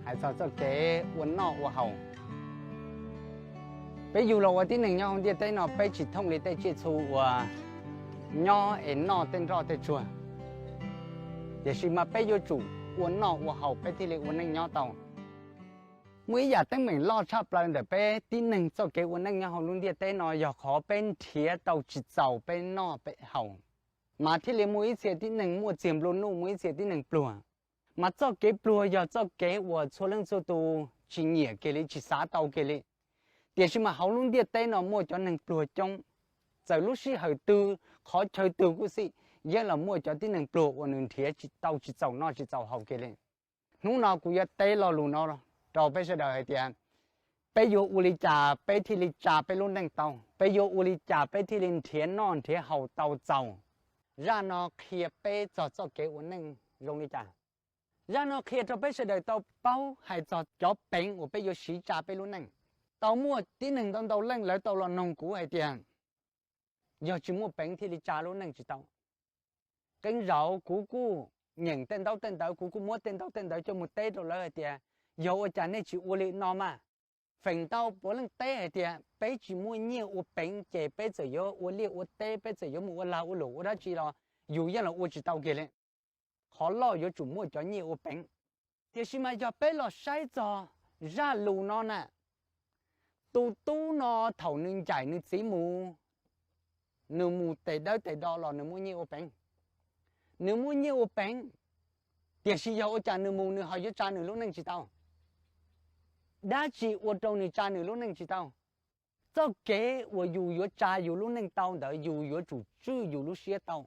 Hais txog txoj kev ua noj ua haus, peb yug los ua tib neeg nyob hauv ntiaj teb no peb tsis thooj li tej tsiaj txhu uas nyob es noj tej nroj tej tsuag. Tiam sis mas peb yuav tsum ua noj ua haus peb thiaj li ua neej nyob tau. Muaj ib yam teeb meem loj tshaj plaws ntawm peb tib neeg txoj kev ua neej nyob hauv lub ntiaj teb no yog qhov peb nrhiav tau tsis txaus peb noj peb haus, mas thiaj li muaj ib txhia tib neeg muaj txiag nplua nuj, muaj ib txhia tib neeg pluag. Mas txoj kev pluag yog txoj kev uas txhua leej txhua tus tsis nyiam kiag li, tsis xav tau kiag li. Tiam sis mas hauv lub ntiaj teb no muaj cov neeg pluag coob, txawm lub sij hawm twg, qhov chaw twg kuj xij, yeej los muaj cov tib neeg pluag uas nws nrhiav tsis tau tsis txaus noj tsis txaus haus kiag li. Hnub no kuv yuav teb lo lus no rau peb sawv daws hais tias, peb yuav ua li cas peb thiaj li tsa peb lub neej tau? Peb yuav ua li cas peb thiaj li nrhiav noj nrhiav haus tau txaus? Zaj no qhia peb txog txoj kev ua neej zoo li cas? Zaj no qhia rau peb sawv daws tau paub hais txog cov peev uas peb yuav siv tsa peb lub neej. Tau muaj tib neeg ntau ntau leej lawv tau los noog kuv hais tias, yog tsis muaj peev thiaj li tsa lub neej tsis tau. Qee zaum kuv kuj nyeem tej ntaub tej ntawv, kuv kuj muab tej ntaub tej ntawv coj mus teb rau lawv hais tias, yog ua cas nej tsis ua li no mas? Feem ntau puav leej teb hais tias peb tsis muaj nyiaj ua peev ces peb txawm yuav ua liaj ua teb, peb txawm yuav mus ua lag ua luam ua dab tsi los yus yeej los ua tsis tau kiag li. Qhov loj yuav tsum muaj cov nyiaj ua peev. Tiam sis mas yog peb los saib txog zaj lus no na, tus tub no thaum nws ncaim nws txiv mus, nws mus tes dawb tes do los nws muaj nyiaj ua peev. Nws muaj nyiaj ua peev, tiam sis yog ua cas nws mus nws ho yuav tsa nws lub neej tsis tau? Dab tsi ua rau nws tsa nws lub neej tsis tau? Txoj kev uas yus yuav tsa yus lub neej tau ntawd yus yuav tsum tswj yus lub siab tau.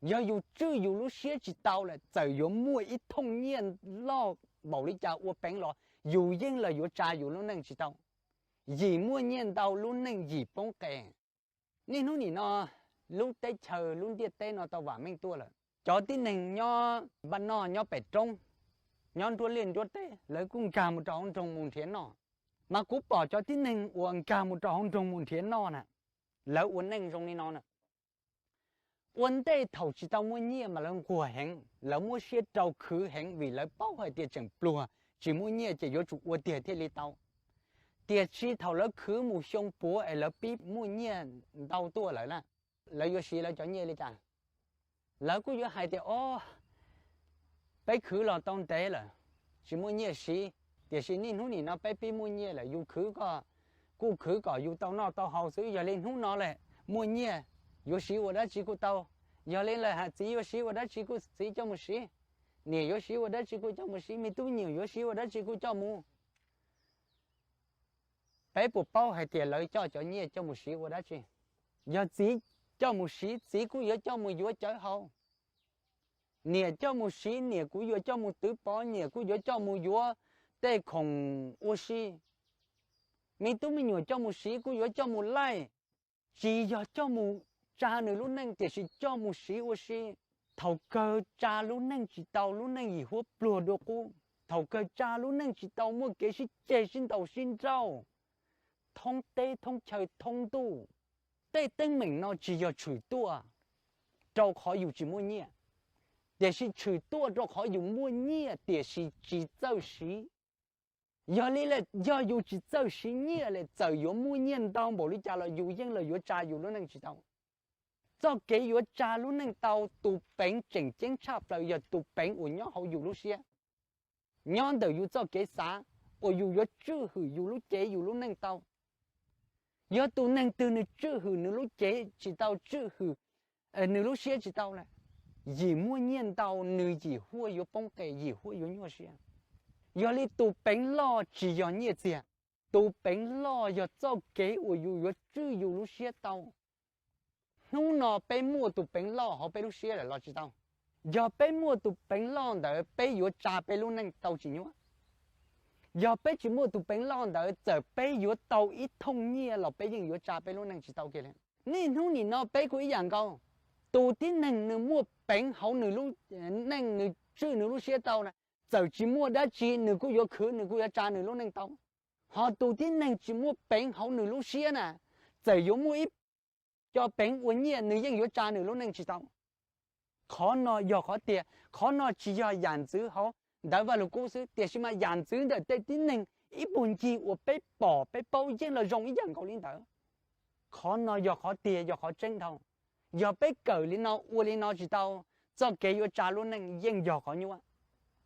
Yog yus tswj yus lub siab tsis tau lawm, txawm yuav muaj ib thooj nyiaj loj npaum li cas ua peev los yus yeej los yuav tsa yus lub neej tsis tau. Yim muaj nyiaj ntau lub neej yim poob qes. Niaj hnub nim no lub teb chaws lub ntiaj teb no tau vam meej tuaj lawm. Cov tib neeg nyob npaj noj nyob pem roob, nyob nruab liaj nruab teb, lawv kuj nkag mus rau hauv nroog mus nrhiav noj. Mas kuv pom cov tib neeg uas nkag mus rau hauv nroog mus nrhiav noj na, lawv ua neej zoo li no na. Ua ntej thaum tsis tau muaj nyiaj mas lawv nquag heev, lawv muab siab rau khwv heev vim lawv paub hais tias tseem pluag, tsis muaj nyiaj ces yuav tsum ua tiag thiaj li tau. Tiam sis thaum lawv khwv mus xyoo puav es lawv pib muaj nyiaj ntau tuaj lawm na, lawv yuav siv lawv cov nyiaj li cas? Lawv kuj yuav hais tias, o, peb khwv los tau ntev lawm, tsis muaj nyiaj siv, tiam sis niaj hnub nim no peb pib muaj nyiaj lawm, yus khwv koj, kuj khwv kom yus tau noj tau haus xwb, yog li hnub no lawm muaj nyiaj, yuav siv ua dab tsi kuj tau. Yog li lawm hais txiv yuav siv ua dab tsi kuj txiv coj mus siv, niam yuav siv ua dab tsi kuj coj mus siv, me tub me nyuam yuav siv ua dab tsi kuj coj mus. Peb puas paub hais tias lawv coj cov nyiaj coj mus siv ua dab tsi? Yog txiv coj mus siv, txiv kuj yuav coj mus yuav cawv haus. Niam coj mus siv, niam kuj yuav coj mus twv pov, niam kuj yuav coj mus yuav tej khoom ua si. Me tub me nyuam coj mus siv kuj yuav coj mus laij. Tsis yog coj mus tsa nws lub neej tiam sis coj mus siv ua si. Thaum kawg tsa lub neej tsis tau, lub neej yim huab pluag dua qub. Thaum kawg tsa lub neej tsis tau, muaj kev sib ceg sib ntaus sib nrauj thoob teb thoob chaw thoob ntuj. Tej teeb meem no tsis yog tshwm tuaj rau qhov yus tsis muaj nyiaj, tiam sis tshwm tuaj rau qhov yus muaj nyiaj tiam sis tsis txawj siv. Yog li lawm, yog yus tsis txawj siv nyiaj lawm, txawm yuav muaj nyiaj ntau npaum li cas los yus yeej los yuav tsa yus lub neej tsis tau. Txoj kev yuav tsa lub neej tau, tus peev tseem ceeb tshaj plaws yog tus peev uas nyob hauv yus lub siab. Nyob ntawm yus txoj kev xav uas yus yuav tswj hwm yus lub cev yus lub neej tau. Yog tus neeg twg nws tswj hwm nws lub cev tsis tau, tswj hwm nws lub siab tsis tau lawm, yim muaj nyiaj ntau nws yim huaj yuav poob qes, yim huaj yuav nyuaj siab. Yog li tus peev loj tsis yog nyiaj txiag, tus peev loj yog txoj kev uas yus yuav tswj yus lub siab tau. Hnub no peb muaj tus peev loj hauv peb lub siab lawm los tsis tau? Yog peb muaj tus peev loj ntawd peb yuav tsa peb lub neej tau tsis nyuaj. Yog peb tsis muaj tus peev loj ntawd txawm peb yuav tau ib thooj nyiaj los peb yeej yuav tsa peb lub neej tsis tau kiag li. Niaj hnub nim no peb kuj ib yam nkaus, tus tib neeg nws muaj peev hauv nws lub neej, nws tswj nws lub siab tau na, txawm tsis muaj dab tsi nws kuj yuav khwv, nws kuj yuav tsa nws lub neej tau. Ho tus tib neeg tsis muaj peev hauv nws lub siab na, txawm yuav muaj ib co peev ua nyiaj nws yeej yuav tsa nws lub neej tsis tau. Qhov no yog qhov tias qhov no tsis yog yam ntxwv hauv ntawv Vaj Lug Kub xwb, tiam sis mas yam ntxwv ntawm tej tib neeg ib puag ncig uas peb pom peb paub yeej los zoo ib yam nkaus li ntawd. Qhov no yog qhov tiag, yog qhov tseeb dhau. Yog peb kawm li no ua li no tsis tau, txoj kev yuav tsa lub neej yeej yog qhov nyuaj.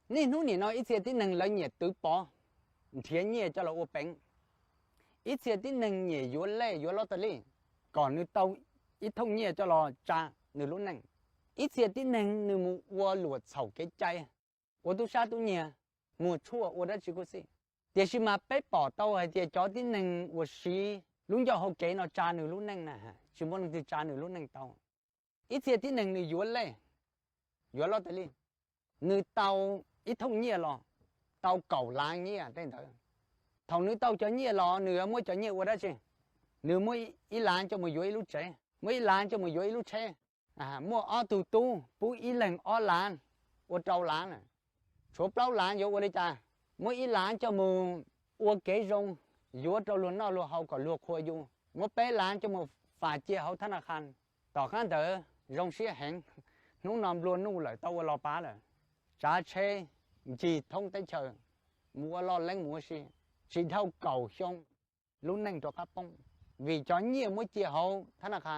Niaj hnub nim no ib txhia tib neeg lawv nyiam twv pov, nrhiav nyiaj coj los ua peev. Ib txhia tib neeg nyiam yuav lej yuav lottery kom nws tau ib thooj nyiaj coj los tsa nws lub neej. Ib txhia tib neeg nws mus ua luam txhaum kev cai, ua tub sab tub nyiag, muag tshuaj ua dab tsi kuj xij. Tiam sis mas peb pom tau hais tias cov tib neeg uas siv lub ncauj hauv kev no tsa nws lub neej na, tsis muaj leej twg tsa nws lub neej tau. Ib txhia tib neeg nws yuav lej, yuav lottery, nws tau ib thooj nyiaj los, tau kaum lav nyiaj tej ntawd. Thaum nws tau cov nyiaj los nws muab cov nyiaj ua dab tsi? Nws muab ib lav coj mus yuav ib lub tsev, muab ib lav coj mus yuav ib lub tsheb. Muaj ob tug tub pub ib leeg ob lav, ua rau lav lawm. Tshuav plaub lav yuav ua li cas? Muab ib lav coj mus ua kev zoo, yuav rau luag noj luag haus kom luag qhuas yus. Muab peb lav coj mus fas cia hauv thab na kha. Tom qab ntawd zoo siab heev, hnub no nplua nuj lawm tau ua los pav lawm. Tsav tsheb ncig thoob teb chaws, mus ua loj leeb mus ua si, tsis dhau kaum xyoo lub neej rov qab poob. Vim cov nyiaj muab cia hauv thab na kha,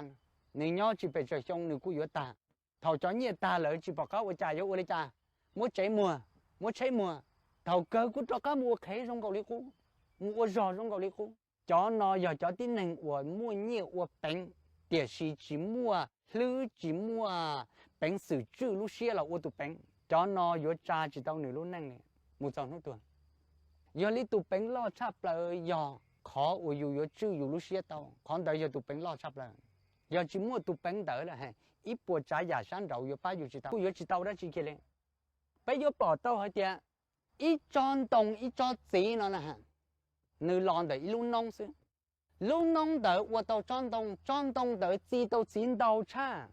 nws nyob tsis pes tsawg xyoo nws kuj yuav tag. Thaum cov nyiaj tag lawm tsis pom qab ua cas yuav ua li cas? Muab tsev muag, muab tsheb muag, thaum kawg kuj rov qab mus ua qhev zoo nkaus li qub, mus ua zog zoo nkaus li qub. Cov no yog cov tib neeg uas muaj nyiaj ua peev, tiam sis tsis muaj hlwb tsis muaj peev xwm tswj lub siab los ua tus peev. Cov no yuav tsa tsis tau nws lub neej li mus txog hnub tuag. Yog li tus peev loj tshaj plaws yog qhov uas yus yuav tswj yus lub siab tau, qhov ntawd yog tus peev loj tshaj plaws. Yog tsis muaj tus peev ntawd lawm, ib puas tsav yam sab nraud yuav pab yus tsis tau, kuj yuav tsis tau dab tsi kiag li. Peb yuav pom tau hais tias ib tsob ntoo ib tsob txiv no na, nws los ntawm ib lub noob xwb. Lub noob ntawd ua tau tsob ntoo, tsob ntoo ntawd txi tau txiv ntau tshaj.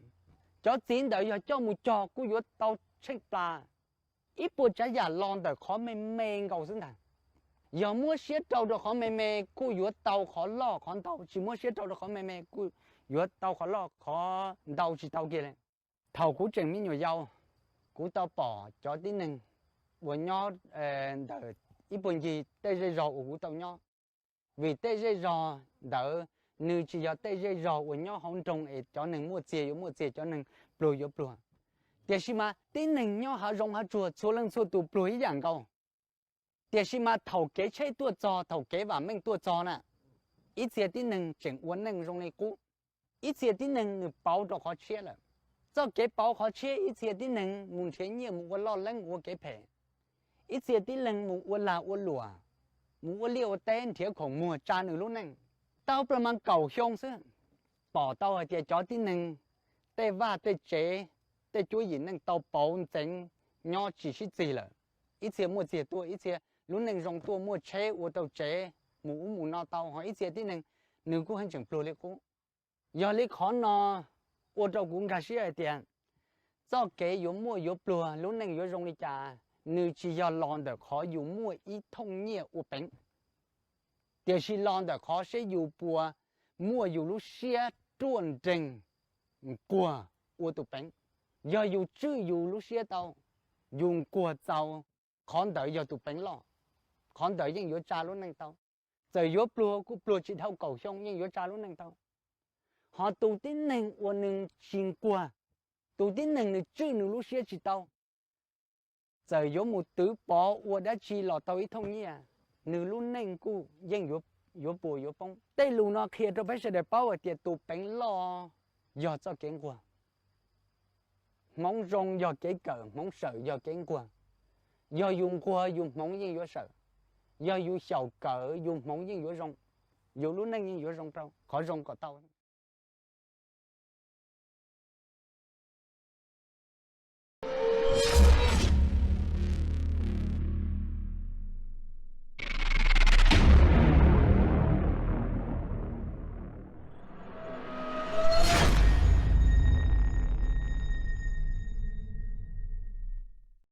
Cov txiv ntawd yog coj mus cog kuj yuav tau tsheej plas. Ib puas tsav yam los ntawm qhov me me nkaus xwb ntag. Yog muab siab rau rau qhov me me kuj yuav tau qhov loj qhov ntau, tsis muab siab rau rau qhov me me kuj yuav tau qhov loj qhov ntau tsis tau kiag li. Thaum kuv tseem me nyuam yaus, kuv tau pom cov tib neeg uas nyob ntawm ib puag ncig tej zej zog uas kuv tau nyob. Vim tej zej zog ntawd nws tsis yog tej zej zog uas nyob hauv nroog es cov neeg muaj txiag yuav muaj txiag, cov neeg pluag yuav pluag. Tiam sis mas tib neeg nyob hav zoov hav tsuag txhua leej txhua tus pluag ib yam nkaus. Tiam sis mas thaum kev tsheb tuaj txog, thaum kev vam meej tuaj txog na, ib txhia tib neeg tseem ua neej zoo li qub. Ib txhia tib neeg nws pauv rau qhov tshiab lawm. Txoj kev pauv qhov tshiab, ib txhia tib neeg mus nrhiav nyiaj mus ua loj leeb mus ua kev phem. Ib txhia tib neeg mus ua lag ua luam, mus ua liaj ua teb nrhiav khoom muag tsa nws lub neej. Tau plaws mas kaum xyoo xwb, pom tau hais tias cov tib neeg, tej vaj tej tsev, tej cuab yim neej tau pauv ntxeev, nyob tsis sib txig lawm. Ib txhia muaj txiag tuaj, ib txhia lub neej zoo tuaj, muaj tsheb ua tau tsev, mus ub mus no tau, ho ib txhia tib neeg nws kuj heev tseem pluag li qub. Yog li qhov no ua rau kuv nkag siab hais tias txoj kev yuav muaj yuav pluag, lub neej yuav zoo li cas, nws tsis yog los ntawm qhov yus muaj ib thooj nyiaj ua peev, tiam sis los ntawm qhov seb yus puas muaj yus lub siab ruaj nreeg nquag ua tus peev. Yog yus tswj yus lub siab tau, yus nquag txaus, qhov ntawd yog tus peev loj, qhov ntawd yeej yuav tsa lub neej tau. Txawm yuav pluag kuj pluag tsis dhau kaum xyoo yeej yuav tsa lub neej tau. Ho tus tib neeg uas nws tsis nquag, tus tib neeg nws tswj nws lub siab tsis tau, txawm yuav mus twv pov ua dab tsi los tau ib thooj nyiaj, nws lub neej kuj yeej yuav puas yuav poob. Tej lus no qhia rau peb sawv daws paub hais tias tus peev loj yog txoj kev nquag. Hmoov zoo yog kev kawm, hmoov sawm yog kev nquag. Yog yus nquag yus hmoov yeej yuav sawm, yog yus xyaum kawm yus hmoov yeej yuav zoo, yus lub neej yeej yuav zoo rau qhov zoo kom tau.